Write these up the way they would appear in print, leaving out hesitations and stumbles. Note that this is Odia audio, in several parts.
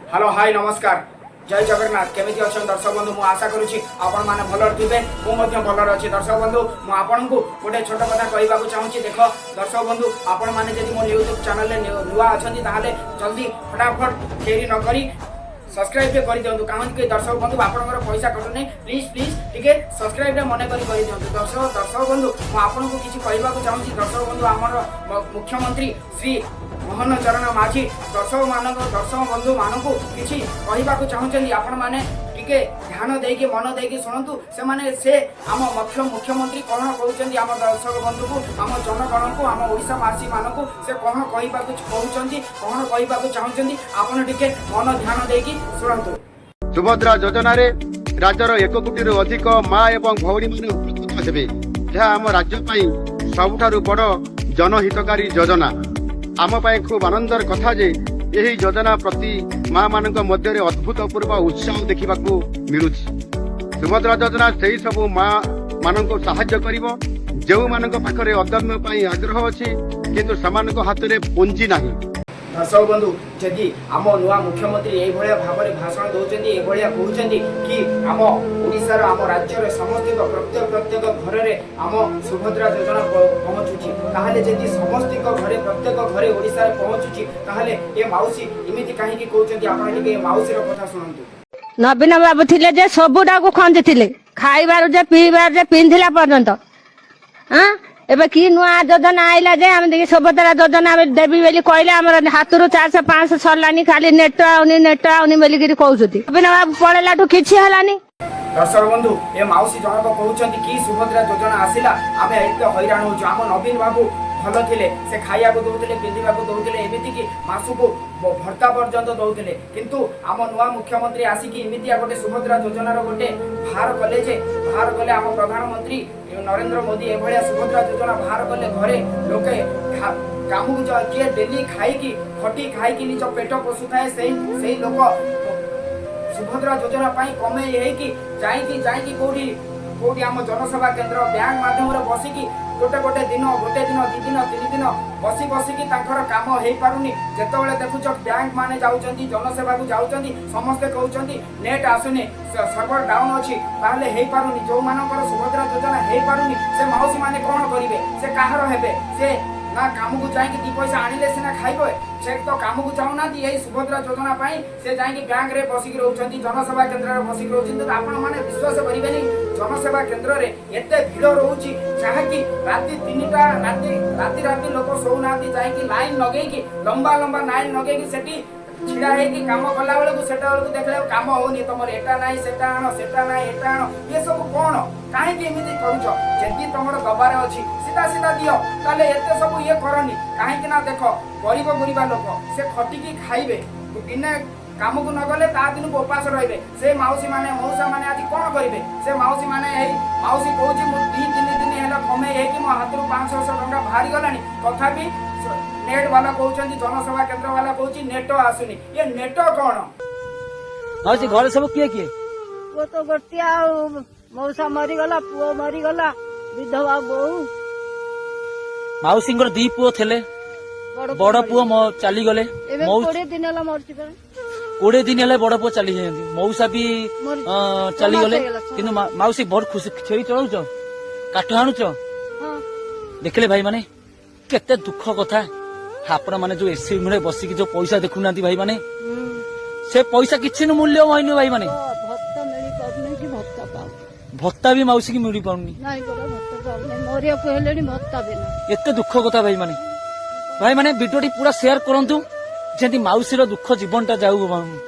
ହ୍ୟାଲୋ, ହାଇ, ନମସ୍କାର, ଜୟ ଜଗନ୍ନାଥ। କେମିତି ଅଛନ୍ତି ଦର୍ଶକ ବନ୍ଧୁ? ମୁଁ ଆଶା କରୁଛି ଆପଣମାନେ ଭଲରେ ଥିବେ। ମୁଁ ମଧ୍ୟ ଭଲରେ ଅଛି। ଦର୍ଶକ ବନ୍ଧୁ, ମୁଁ ଆପଣଙ୍କୁ ଗୋଟେ ଛୋଟ କଥା କହିବାକୁ ଚାହୁଁଛି। ଦେଖ ଦର୍ଶକ ବନ୍ଧୁ, ଆପଣମାନେ ଯଦି ମୋ ୟୁଟ୍ୟୁବ୍ ଚ୍ୟାନେଲରେ ନୂଆ ଅଛନ୍ତି, ତାହେଲେ ଜଲ୍ଦି ଫଟାଫଟ ଡେରି ନ କରି ସବସ୍କ୍ରାଇବ୍ ଟିକେ କରିଦିଅନ୍ତୁ। କାହିଁକି ଦର୍ଶକ ବନ୍ଧୁ, ଆପଣଙ୍କର ପଇସା କଟୁନି। ପ୍ଲିଜ୍ ପ୍ଲିଜ୍ ଟିକେ ସବସ୍କ୍ରାଇବ୍ରେ ମନେ କରି କରିଦିଅନ୍ତୁ। ଦର୍ଶକ ବନ୍ଧୁ, ମୁଁ ଆପଣଙ୍କୁ କିଛି କହିବାକୁ ଚାହୁଁଛି। ଦର୍ଶକ ବନ୍ଧୁ, ଆମର ମୁଖ୍ୟମନ୍ତ୍ରୀ ଶ୍ରୀ ମୋହନ ଚରଣ ମାଝୀ ଦର୍ଶକ ବନ୍ଧୁ ମାନଙ୍କୁ କିଛି କହିବାକୁ ଚାହୁଁଛନ୍ତି। ଆପଣମାନେ ଟିକେ ଧ୍ୟାନ ଦେଇକି, ମନ ଦେଇକି ଶୁଣନ୍ତୁ। ସେ ଆମ ମୁଖ୍ୟମନ୍ତ୍ରୀ କ'ଣ କହୁଛନ୍ତି, ଆମ ଦର୍ଶକ ବନ୍ଧୁକୁ, ଆମ ଜନଗଣକୁ, ଆମ ଓଡ଼ିଶାବାସୀ ମାନଙ୍କୁ ସେ କ'ଣ କହିବାକୁ କହୁଛନ୍ତି, କ'ଣ କହିବାକୁ ଚାହୁଁଛନ୍ତି, ଆପଣ ଟିକେ ମନ ଧ୍ୟାନ ଦେଇକି ଶୁଣନ୍ତୁ। ସୁଭଦ୍ରା ଯୋଜନାରେ ରାଜ୍ୟର 1 କୋଟିରୁ ଅଧିକ ମା ଏବଂ ଭଉଣୀମାନେ ଉପକୃତ ହେବେ। ଏହା ଆମ ରାଜ୍ୟ ପାଇଁ ସବୁଠାରୁ ବଡ଼ ଜନହିତକାରୀ ଯୋଜନା। ଆମ ପାଇଁ ଖୁବ୍ ଆନନ୍ଦର କଥା ଯେ ଏହି ଯୋଜନା ପ୍ରତି ମା ମାନଙ୍କ ମଧ୍ୟରେ ଅଦ୍ଭୁତପୂର୍ବ ଉତ୍ସାହ ଦେଖିବାକୁ ମିଳୁଛି। ସୁଭଦ୍ରା ଯୋଜନା ସେହି ସବୁ ମା ମାନଙ୍କୁ ସାହାଯ୍ୟ କରିବ, ଯେଉଁମାନଙ୍କ ପାଖରେ ଅଦମ୍ୟ ପାଇଁ ଆଗ୍ରହ ଅଛି, କିନ୍ତୁ ସେମାନଙ୍କ ହାତରେ ପୁଞ୍ଜି ନାହିଁ। ଦର୍ଶକ ବନ୍ଧୁ, ଯଦି ଆମ ନୂଆ ମୁଖ୍ୟମନ୍ତ୍ରୀ ଏଇଭଳିଆ ଭାବରେ ଭାଷଣ ଦଉଛନ୍ତି, ଏଭଳିଆ କହୁଛନ୍ତି କି ଆମ ଓଡ଼ିଶାର, ଆମ ରାଜ୍ୟର ସମସ୍ତଙ୍କ ପ୍ରତ୍ୟେକ ପ୍ରତ୍ୟେକ ଘରରେ ଆମ ସୁଭଦ୍ରା ଯୋଜନା ପହଞ୍ଚୁଛି, ତାହେଲେ ଯଦି ସମସ୍ତଙ୍କ ଘରେ, ପ୍ରତ୍ୟେକ ଘରେ ଓଡ଼ିଶାରେ ପହଞ୍ଚୁଛି, ତାହେଲେ ଏ ମାଉସୀ ଏମିତି କାହିଁକି କହୁଛନ୍ତି? ଆପଣ ଟିକେ ଏ ମାଉସୀର କଥା ଶୁଣନ୍ତୁ। ନବୀନ ବାବୁ ଥିଲେ ଯେ ସବୁଟାକୁ ଖଞ୍ଜିଥିଲେ, ଖାଇବାରୁ ଯେ ପିଇବାରୁ ଯେ ପିନ୍ଧିଲା ପର୍ଯ୍ୟନ୍ତ। ହଁ, ଏବେ କି ନୂଆ ଯୋଜନା ଆଇଲା ଯେ ଆମେ ଦେଖି ସୁଭଦ୍ରା ଯୋଜନା ଆମେ ଦେବି ବୋଲି କହିଲେ, ଆମର ହାତରୁ 400 500 ସରିଲାନି, ଖାଲି ନେଟ ଆଉନି, ନେଟ ଆଉନି ବୋଲିକିରି କହୁଛନ୍ତି। ନବୀନ ବାବୁ ପଳେଇଲାଠୁ କିଛି ହେଲାନି। ଦର୍ଶକ ବନ୍ଧୁ, ଏ ମାଉସୀ ଜଣକ କହୁଛନ୍ତି କି ସୁଭଦ୍ରା ଯୋଜନା ଆସିଲା, ଆମେ ଏତେ ହଇରାଣ ହଉଛୁ। ଆମ ନବୀନ ବାବୁ ଭଲ ଥିଲେ, ସେ ଖାଇବାକୁ ଦଉଥିଲେ, ପିନ୍ଧିବାକୁ ଦଉଥିଲେ, ଏମିତିକି ମାସକୁ ଭତ୍ତା ପର୍ଯ୍ୟନ୍ତ ଦଉଥିଲେ। କିନ୍ତୁ ଆମ ନୂଆ ମୁଖ୍ୟମନ୍ତ୍ରୀ ଆସିକି ଏମିତିଆ ଗୋଟେ ସୁଭଦ୍ରା ଯୋଜନାର ଗୋଟେ ବାହାର କଲେ ଯେ ବାହାର କଲେ, ଆମ ପ୍ରଧାନମନ୍ତ୍ରୀ ନରେନ୍ଦ୍ର ମୋଦି ଏଭଳିଆ ସୁଭଦ୍ରା ଯୋଜନା ବାହାର କଲେ, ଘରେ ଲୋକେ କାମକୁ ଯିଏ ଡେଲି ଖାଇକି, ଖଟି ଖାଇକି ନିଜ ପେଟ ପୋଷୁଥାଏ, ସେଇ ସେଇ ଲୋକ ସୁଭଦ୍ରା ଯୋଜନା ପାଇଁ କମେଇ ହେଇକି ଯାଇକି ଯାଇକି କୋଉଠି କୋଉଠି ଆମ ଜନସେବା କେନ୍ଦ୍ର, ବ୍ୟାଙ୍କ ମାଧ୍ୟମରେ ବସିକି ଗୋଟେ ଗୋଟେ ଦିନ, ଗୋଟେ ଦିନ, 2 ଦିନ, 3 ଦିନ ବସି ବସିକି ତାଙ୍କର କାମ ହେଇପାରୁନି। ଯେତେବେଳେ ଦେଖୁଛ ବ୍ୟାଙ୍କ ମାନେ ଯାଉଛନ୍ତି, ଜନସେବାକୁ ଯାଉଛନ୍ତି, ସମସ୍ତେ କହୁଛନ୍ତି ନେଟ୍ ଆସୁନି, ସର୍ଭର ଡାଉନ ଅଛି, ତାହେଲେ ହେଇପାରୁନି। ଯୋଉମାନଙ୍କର ସୁଭଦ୍ରା ଯୋଜନା ହେଇପାରୁନି, ସେ ମାଉସୀ ମାନେ କଣ କରିବେ? ସେ କାହାର ହେବେ? ସେ ନା କାମକୁ ଯାଇକି ଦି ପଇସା ଆଣିଲେ ସିନା ଖାଇବେ। ସେ ତ କାମକୁ ଯାଉନାହାନ୍ତି। ଏଇ ସୁଭଦ୍ରା ଯୋଜନା ପାଇଁ ସେ ଯାଇକି ବ୍ୟାଙ୍କରେ ବସିକି ରହୁଛନ୍ତି, ଜନସେବା କେନ୍ଦ୍ରରେ ବସିକି ରହୁଛନ୍ତି। ତ ଆପଣମାନେ ବିଶ୍ୱାସ କରିବେନି, ଜନସେବା କେନ୍ଦ୍ରରେ ଏତେ ଭିଡ଼ ରହୁଛି, ଯାହାକି ରାତି 3ଟା ରାତି, ରାତି ରାତି ଲୋକ ଶୋଉନାହାନ୍ତି, ଯାଇକି ଲାଇନ ଲଗେଇକି, ଲମ୍ବା ଲମ୍ବା ଲାଇନ ଲଗେଇକି ସେଠି ଛିଡା ହେଇକି କାମ କଲା ବେଳକୁ, ସେଟା ବେଳକୁ ଦେଖିଲା ବେଳକୁ କାମ ହଉନି। ତମର ଏଟା ନାହିଁ, ସେଟା ଆଣ, ସେଟା ନାହିଁ, ଏଟା ଆଣ। ଏ ସବୁ କଣ? କାହିଁକି ଏମିତି କରୁଛ? ଯଦି ତମର ଦବାର ଅଛି, ସିଧା ସିଧା ଦିଅ, ତାହେଲେ ଏତେ ସବୁ ଇଏ କରନି। କାହିଁକି ନା ଦେଖ, ଗରିବ ଗୁରିବା ଲୋକ, ସେ ଖଟିକି ଖାଇବେ। ଦିନେ କାମକୁ ନ ଗଲେ ତା ଦିନକୁ ଉପାସ ରହିବେ। ସେ ମାଉସୀ ମାନେ, ମଉସା ମାନେ ଆଜି କଣ କରିବେ? ସେ ମାଉସୀ ମାନେ, ଏଇ ମାଉସୀ କହୁଛି, ମୁଁ 2-3 ଦିନ ହେଲା କମେଇ ହେଇକି ମୋ ହାତରୁ 500 ଟଙ୍କା ବାହାରି ଗଲାଣି, ତଥାପି ନେଟ୍ ବାଲା କହୁଛନ୍ତି, ଜନସେବା କେନ୍ଦ୍ର ବାଲା କହୁଛି ନେଟ ଆସୁନି। ଏ ନେଟ କଣ? ମାଉସୀ, ଘରେ ସବୁ କିଏ କିଏ? ପୁଅ ତ ଗୋଟିଏ ଆଉ, ମଉସା ମରିଗଲା, ପୁଅ ମରିଗଲା, ବିଧବା ବୋଉ। ମାଉସୀଙ୍କର ଦି ପୁଅ ଥିଲେ। ବଡ ବଡ ପୁଅ ଚାଲିଗଲେ। ଏବେ 20 ଦିନ ହେଲା ମରିଛି ପରା। 20 ଦିନ ହେଲେ ବଡ ପୁଅ ଚାଲି ଯାଇଛନ୍ତି। ମଉସା ବି ଚାଲିଗଲେ। ଛଅ ମାସ ହେଇଗଲା, ଛଅ। କିନ୍ତୁ ମାଉସୀ ବହୁତ ଖୁସି। ଛେଳି ଚଳଉଛ, କାଠ ହାଣୁଛ? ହଁ। ଦେଖିଲେ ଭାଇ ମାନେ, କେତେ ଦୁଃଖ କଥା। ଆପଣ ମାନେ ଯୋଉ ଏସି ରୁମରେ ବସିକି ଯୋଉ ପଇସା ଦେଖୁନାହାନ୍ତି ଭାଇ ମାନେ, ସେ ପଇସା କିଛି ମୂଲ୍ୟ ହଇନି ଭାଇ ମାନେ। ତ ଭତ୍ତା ମିଳିପାରୁନି କି ଭତ୍ତା ପାଉନି। ଭତ୍ତା ବି ମାଉସୀ କି ମିଳିପାରୁନି। ନାଇଁ ପରା, ଭତ୍ତା ପାଉନି, ମରିବାକୁ ହେଲେଣି, ଭତ୍ତା ବି ନାହିଁ। ଏତେ ଦୁଃଖ କଥା ଭାଇ ମାନେ। ଭାଇ ମାନେ, ଭିଡିଓଟି ପୁରା ସେୟାର କରନ୍ତୁ, ଯେମିତି ମାଉସୀର ଦୁଃଖ ଜୀବନଟା ଯାଉ।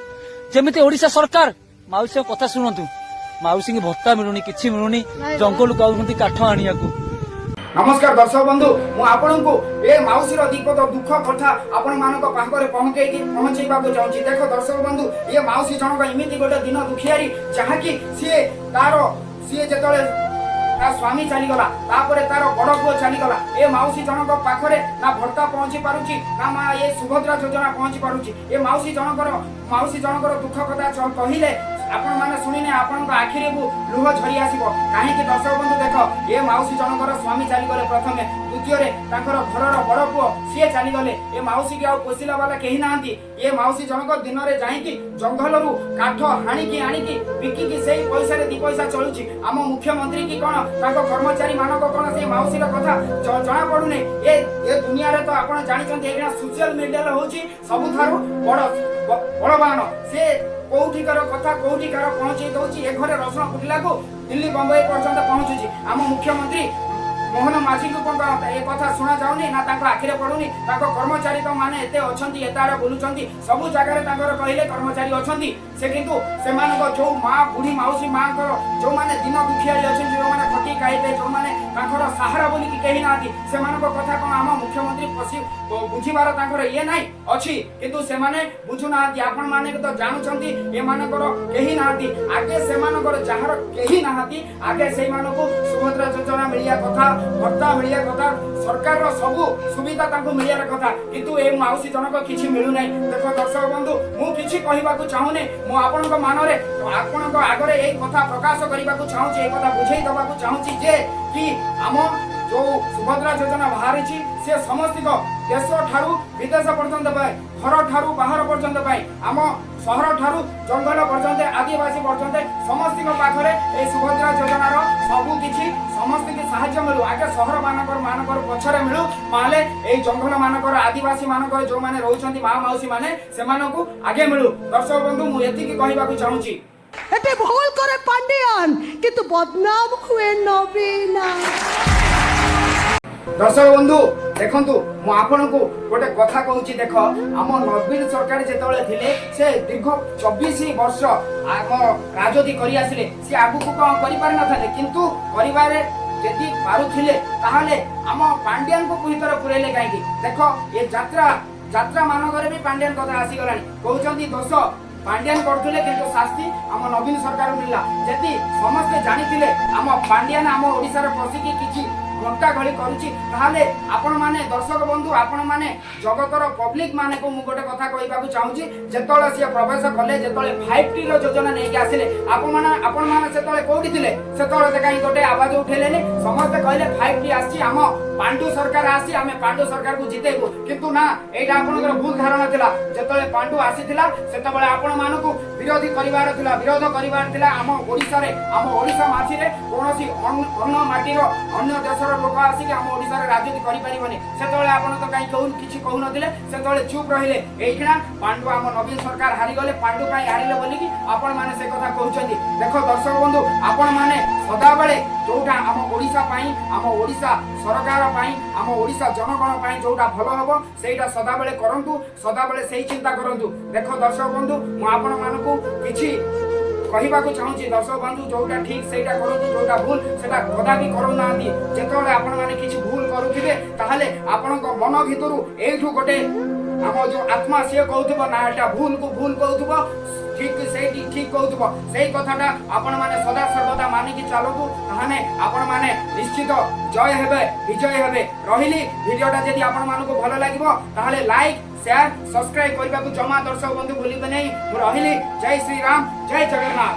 ଯେମିତି ଓଡିଶା ସରକାର ମାଉସୀଙ୍କ କଥା ଶୁଣନ୍ତୁ। ମାଉସୀଙ୍କୁ ଭତ୍ତା ମିଳୁନି, କିଛି ମିଳୁନି। ନାଇଁ। ଜଙ୍ଗଲକୁ ଆଉଛନ୍ତି କାଠ ଆଣିବାକୁ। ନମସ୍କାର ଦର୍ଶକ ବନ୍ଧୁ, ମୁଁ ଆପଣଙ୍କୁ ଏ ମାଉସୀର ଦିପଦ ଦୁଃଖ କଥା ଆପଣମାନଙ୍କ ପାଖରେ ପହଞ୍ଚେଇବାକୁ ଚାହୁଁଛି। ଦେଖ ଦର୍ଶକ ବନ୍ଧୁ, ଏ ମାଉସୀ ଜଣକ ଏମିତି ଗୋଟେ ଦିନ ଦୁଃଖିଆରୀ, ଯାହାକି ସିଏ ଯେତେବେଳେ ତା ସ୍ୱାମୀ ଚାଲିଗଲା, ତାପରେ ତାର ବଡ ପୁଅ ଚାଲିଗଲା, ଏ ମାଉସୀ ଜଣଙ୍କ ପାଖରେ ନା ଭତ୍ତା ପହଞ୍ଚି ପାରୁଛି, ନା ମା ଏ ସୁଭଦ୍ରା ଯୋଜନା ପହଞ୍ଚି ପାରୁଛି। ଏ ମାଉସୀ ଜଣଙ୍କର ଦୁଃଖ କଥା କହିଲେ ଆପଣମାନେ ଶୁଣିନେ ଆପଣଙ୍କ ଆଖିରେ ବି ଲୁହ ଝରି ଆସିବ। କାହିଁକି ଦର୍ଶକ ବନ୍ଧୁ, ଦେଖ, ଏ ମାଉସୀ ଜଣଙ୍କର ସ୍ୱାମୀ ଚାଲିଗଲେ ପ୍ରଥମେ। ଦ୍ୱିତୀୟରେ ତାଙ୍କର ଘରର ବଡ଼ ପୁଅ ସିଏ ଚାଲିଗଲେ। ଏ ମାଉସୀକି ଆଉ ପୋଷିଲା ବାଲା କେହି ନାହାନ୍ତି। ଏ ମାଉସୀ ଜଣକ ଦିନରେ ଯାଇକି ଜଙ୍ଗଲରୁ କାଠ ହାଣିକି ଆଣିକି ବିକିକି ସେଇ ପଇସାରେ ଦି ପଇସା ଚଳୁଛି। ଆମ ମୁଖ୍ୟମନ୍ତ୍ରୀ କି କଣ ତାଙ୍କ କର୍ମଚାରୀ ମାନଙ୍କ କଣ ସେ ମାଉସୀର କଥା ଜଣା ପଡୁନି? ଏ ଏ ଦୁନିଆରେ ତ ଆପଣ ଜାଣିଛନ୍ତି, ଏଇନା ସୋସିଆଲ ମିଡିଆରେ ହଉଛି ସବୁଠାରୁ ବଡ ବଳବାନ। ସେ କୋଉଠିକାର କଥା କୋଉଠିକାର ପହଞ୍ଚେଇ ଦଉଛି। ଏ ଘରେ ରସୁଣ କୁଟିଲାକୁ ଦିଲ୍ଲୀ ବମ୍ବାଇ ପର୍ଯ୍ୟନ୍ତ ପହଞ୍ଚୁଛି। ଆମ ମୁଖ୍ୟମନ୍ତ୍ରୀ ମୋହନ ମାଝୀଙ୍କୁ କଣ ଏ କଥା ଶୁଣା ଯାଉନି ନା ତାଙ୍କ ଆଖିରେ ପଡୁନି? ତାଙ୍କ କର୍ମଚାରୀ ତ ମାନେ ଏତେ ଅଛନ୍ତି, ଏତେ ଆଡେ ବୁଲୁଛନ୍ତି, ସବୁ ଜାଗାରେ ତାଙ୍କର କହିଲେ କର୍ମଚାରୀ ଅଛନ୍ତି। ସେ କିନ୍ତୁ ସେମାନଙ୍କ ଯୋଉ ମା ବୁଢୀ ମାଉସୀ ମାଙ୍କର, ଯୋଉମାନେ ଦିନ ଦୁଖିଆଳି ଅଛନ୍ତି, ଯୋଉମାନେ ଖଟି ଖାଇବେ, ଯୋଉମାନେ ତାଙ୍କର ସାହାରା ବୋଲିକି କେହି ନାହାନ୍ତି, ସେମାନଙ୍କ କଥା କଣ ଆମ ମୁଖ୍ୟମନ୍ତ୍ରୀ ପଶି ବୁଝିବାର ତାଙ୍କର ଇଏ ନାହିଁ? ଅଛି, କିନ୍ତୁ ସେମାନେ ବୁଝୁନାହାନ୍ତି। ଆପଣ ମାନେ ତ ଜାଣୁଛନ୍ତି, ଏମାନଙ୍କର କେହି ନାହାନ୍ତି। ଆଗେ ସେମାନଙ୍କର ଯାହାର କେହି ନାହାନ୍ତି, ଆଗେ ସେଇମାନଙ୍କୁ ସୁଭଦ୍ରା ଯୋଜନା ମିଳିବା କଥା, ଭତ୍ତା ମିଳିବା କଥା, ସରକାରର ସବୁ ସୁବିଧା ତାଙ୍କୁ ମିଳିବାର କଥା। କିନ୍ତୁ ଏ ମାଉସୀ ଜଣକ କିଛି ମିଳୁନାହିଁ। ଦେଖ ଦର୍ଶକ ବନ୍ଧୁ, ମୁଁ କିଛି କହିବାକୁ ଚାହୁଁନି। ମୁଁ ଆପଣଙ୍କ ମାନରେ, ଆପଣଙ୍କ ଆଗରେ ଏଇ କଥା ପ୍ରକାଶ କରିବାକୁ ଚାହୁଁଛି, ଏଇ କଥା ବୁଝେଇ ଦେବାକୁ ଚାହୁଁଛି ଯେ କି ଆମ ଯୋଉ ସୁଭଦ୍ରା ଯୋଜନା ବାହାରିଛି, ସେ ସମସ୍ତଙ୍କ ଦେଶ ଠାରୁ ବିଦେଶ ପର୍ଯ୍ୟନ୍ତ ପାଇଁ, ଘର ଠାରୁ ବାହାର ପର୍ଯ୍ୟନ୍ତ ପାଇଁ, ଆମ ସହର ଠାରୁ ଜଙ୍ଗଲ ପର୍ଯ୍ୟନ୍ତ, ଆଦିବାସୀ ପର୍ଯ୍ୟନ୍ତ, ସମସ୍ତଙ୍କ ପାଖରେ ଏଇ ସୁଭଦ୍ରା ଯୋଜନାର ସବୁ କିଛି ସମସ୍ତଙ୍କୁ ସାହାଯ୍ୟ ମିଳୁ। ଆଗେ ସହର ମାନଙ୍କର ପଛରେ ମିଳୁ, ନହେଲେ ଏଇ ଜଙ୍ଗଲ ମାନଙ୍କର, ଆଦିବାସୀ ମାନଙ୍କର ଯୋଉମାନେ ରହୁଛନ୍ତି ମା ମାଉସୀ ମାନେ, ସେମାନଙ୍କୁ ଆଗେ ମିଳୁ। ଦର୍ଶକ ବନ୍ଧୁ, ମୁଁ ଏତିକି କହିବାକୁ ଚାହୁଁଛି। এতে ভুল করে পান্ডিয়ান, কিন্তু বদনাম হয়ে নবীনা। ଦର୍ଶକ ବନ୍ଧୁ, ଦେଖନ୍ତୁ, ମୁଁ ଆପଣଙ୍କୁ ଗୋଟେ କଥା କହୁଛି। ଦେଖ, ଆମ ନବୀନ ସରକାର ଯେତେବେଳେ ଥିଲେ, ସେ ଦୀର୍ଘ 24 ବର୍ଷ ଆମ ରାଜୁତି କରି ଆସିଲେ। ସେ ଆଗକୁ କଣ କରିପାରିନଥାନ୍ତେ? କିନ୍ତୁ କରିବାରେ ଯଦି ପାରୁଥିଲେ, ତାହେଲେ ଆମ ପାଣ୍ଡିଆନକୁ ଭିତରେ ପୁରେଇଲେ କାହିଁକି? ଦେଖ, ଏ ଯାତ୍ରା ଯାତ୍ରା ମାନଙ୍କରେ ବି ପାଣ୍ଡିଆନ କଥା ଆସିଗଲାଣି। କହୁଛନ୍ତି ଦୋଷ ପାଣ୍ଡିଆନ କରୁଥିଲେ, କିନ୍ତୁ ଶାସ୍ତି ଆମ ନବୀନ ସରକାର ମିଳିଲା। ଯଦି ସମସ୍ତେ ଜାଣିଥିଲେ ଆମ ପାଣ୍ଡିଆନ ଆମ ଓଡ଼ିଶାରେ ପଶିକି କିଛି ଘଣ୍ଟା ଘଳି କରୁଛି, ତାହେଲେ ଆପଣମାନେ ଦର୍ଶକ ବନ୍ଧୁ, ଆପଣମାନେ ଜଗତର ପବ୍ଲିକ ମାନଙ୍କୁ ମୁଁ ଗୋଟେ କଥା କହିବାକୁ ଚାହୁଁଛି। ଯେତେବେଳେ ସିଏ ପ୍ରବେଶ କଲେ, ଯେତେବେଳେ 5T ର ଯୋଜନା ନେଇକି ଆସିଲେ, ଆପଣମାନେ ସେତେବେଳେ କୋଉଠି ଥିଲେ? ସେତେବେଳେ ତ କାହିଁ ଗୋଟେ ଆବାଜ ଉଠେଇଲେନି? ସମସ୍ତେ କହିଲେ 5T ଆସିଛି, ଆମ ପାଣ୍ଡୁ ସରକାର ଆସି ଆମେ ପାଣ୍ଡୁ ସରକାରକୁ ଜିତେଇବୁ। କିନ୍ତୁ ନା, ଏଇଟା ଆପଣଙ୍କର ଭୁଲ ଧାରଣା ଥିଲା। ଯେତେବେଳେ ପାଣ୍ଡୁ ଆସିଥିଲା, ସେତେବେଳେ ଆପଣ ମାନଙ୍କୁ ବିରୋଧୀ କରିବାର ଥିଲା, ବିରୋଧ କରିବାର ଥିଲା। ଆମ ଓଡ଼ିଶାରେ, ଆମ ଓଡ଼ିଶା ମାଟିରେ କୌଣସି ଅନ୍ୟ ମାଟିର, ଅନ୍ୟ ଦେଶର ଲୋକ ଆସିକି ଆମ ଓଡ଼ିଶାରେ ରାଜନୀତି କରିପାରିବନି। ସେତେବେଳେ ଆପଣ ତ କାହିଁ କିଛି କହୁନଥିଲେ, ସେତେବେଳେ ଚୁପ୍ ରହିଲେ। ଏଇଖିଣା ପାଣ୍ଡୁ, ଆମ ନବୀନ ସରକାର ହାରିଗଲେ, ପାଣ୍ଡୁ ପାଇଁ ହାରିଲେ ବୋଲିକି ଆପଣମାନେ ସେ କଥା କହୁଛନ୍ତି। ଦେଖ ଦର୍ଶକ ବନ୍ଧୁ, ଆପଣମାନେ ସଦାବେଳେ ଯୋଉଟା ଆମ ଓଡ଼ିଶା ପାଇଁ, ଆମ ଓଡ଼ିଶା ସରକାର ପାଇଁ, ଆମ ଓଡ଼ିଶା ଜନଗଣ ପାଇଁ ଯୋଉଟା ଭଲ ହବ, ସେଇଟା ସଦାବେଳେ କରନ୍ତୁ, ସଦାବେଳେ ସେଇ ଚିନ୍ତା କରନ୍ତୁ। ଦେଖ ଦର୍ଶକ ବନ୍ଧୁ, ମୁଁ ଆପଣମାନଙ୍କୁ କିଛି କହିବାକୁ ଚାହୁଁଛି। ଦର୍ଶକ ବନ୍ଧୁ, ଯୋଉଟା ଠିକ ସେଇଟା କରନ୍ତୁ, ଯୋଉଟା ଭୁଲ ସେଟା କଦାପି କରୁନାହାନ୍ତି। ଯେତେବେଳେ ଆପଣମାନେ କିଛି ଭୁଲ କରୁଥିବେ, ତାହେଲେ ଆପଣଙ୍କ ମନ ଭିତରୁ ଏଇଠୁ ଗୋଟେ ଆମ ଯୋଉ ଆତ୍ମା, ସିଏ କହୁଥିବ ନା ଏଟା ଭୁଲକୁ ଭୁଲ କହୁଥିବ, ଠିକ ସେଇଠି ଠିକ କହୁଥିବ। ସେଇ କଥାଟା ଆପଣମାନେ ସଦା ସର୍ବଦା ମାନିକି ଚାଲନ୍ତୁ, ତାହେଲେ ଆପଣମାନେ ନିଶ୍ଚିତ ଜୟ ହେବେ, ବିଜୟ ହେବେ। ରହିଲି। ଭିଡ଼ିଓଟା ଯଦି ଆପଣମାନଙ୍କୁ ଭଲ ଲାଗିବ, ତାହେଲେ ଲାଇକ୍, ସେୟାର, ସବସ୍କ୍ରାଇବ କରିବାକୁ ଜମା ଦର୍ଶକ ବନ୍ଧୁ ଭୁଲିବେ ନାହିଁ। ମୁଁ ରହିଲି। ଜୟ ଶ୍ରୀରାମ, ଜୟ ଜଗନ୍ନାଥ।